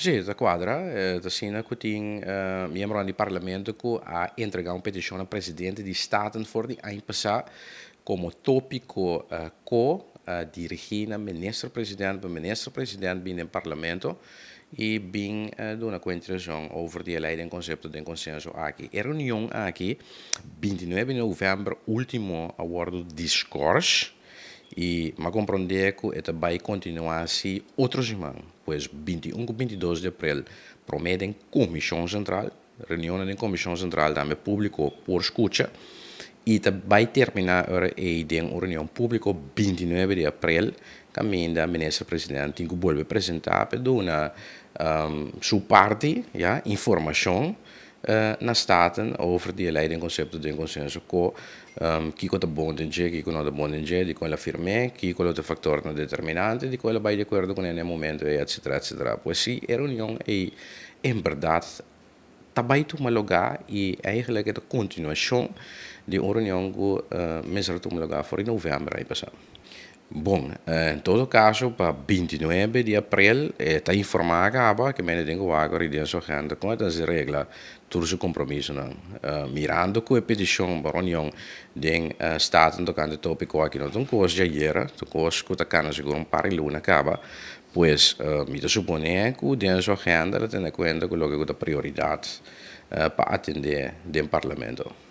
Si, ta kuadra. Ta asina ku tin miembronan di parlamento ku a entregá un petishon na presidente di Staten for di aña pasá komo tópiko ko dirigí na minister president pa minister president bin den parlamento i bin duna kuentrashon over di e lei den konsepto den konsenso aki. E reunion aki 29 di novèmber último a wòrdu diskòrs i m'a komprondé ku e ta bai kontinuá si otro siman, pues 21 ku 22 di aprel promé den Komishon Sentral. Reunionnan den Komishon Sentral tambe públiko por skucha i ta bai terminá ora ei den un reunion públiko 29 di aprel kaminda Minister President tin ku bolbe presentá pa e duna su parti, ya, informashon na Staten over di e lei den konsepto den konsenso ko kiko ta bon den dje, kiko no ta bon den dje, dikon el a firm'é, kiko lo ta e faktornan determinante dikon el a bai di akuerdo kuné na e momento ei, etsetera, etsetera. Pues si e reunion ei en bèrdat ta bai tuma lugá i eigenlijk e ta kontinuashon di un reunion ku mester a tuma lugá for di novèmber aña pasá. Bon, en todo kaso pa 29 di aprel e ta informá kaba ke mende tin ku wak ori den su agenda kon e ta hasi regla tur su kompromisonan. Mirando ku e petishon pa reunion den Staten tokante e topiko aki no ta un kos di ayera, ta un kos ku ta kana sigur un par di luna kaba. Pues, mi ta suponé ku den su agenda ta tene kuenta ku loke ku ta prioridat pa atendé den Parlamento.